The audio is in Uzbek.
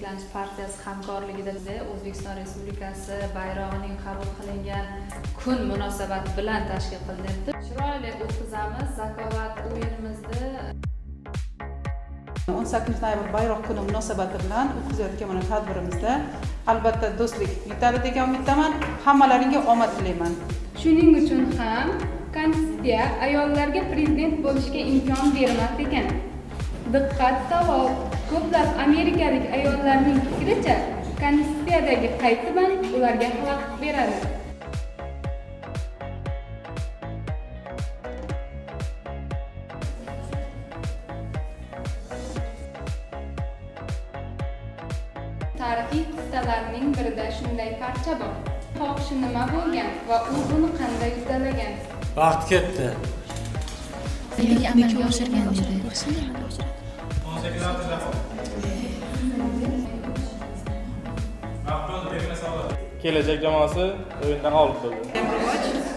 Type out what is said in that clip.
Tiklanish partiyasi hamkorligida O'zbekiston Respublikasi bayrog'ining qabul qilingan kun munosabati bilan tashkil qilinyapti. Chiroyli o'tkazamiz zakovat o'yinimizni. 18 noyabr bayroq kuni munosabati bilan o'tkazayotgan mana tadbirimizda albatta do'stlik yutadi degan umiddaman. Hammalaringga omad tilayman. Shuning uchun ham Konstitutsiya ayollarga prezident bo'lishga imkon bermas ekan. Diqqat, savol! Ko'plab amerikalik ayollarning fikricha, Konstitutsiyadagi qaysi band ularga xalaqit beradi? Tarixiy qissalarning birida shunday parcha bor. Xohishi nima bo'lgan va u buni qanday uddalagan? Vaqt ketdi. Nega amalga oshirgan edi? 18 Vaqt bo'ldi, belgila savol. Kelajak jamoasi o'yindan g'olib bo'ldi. Rivoj.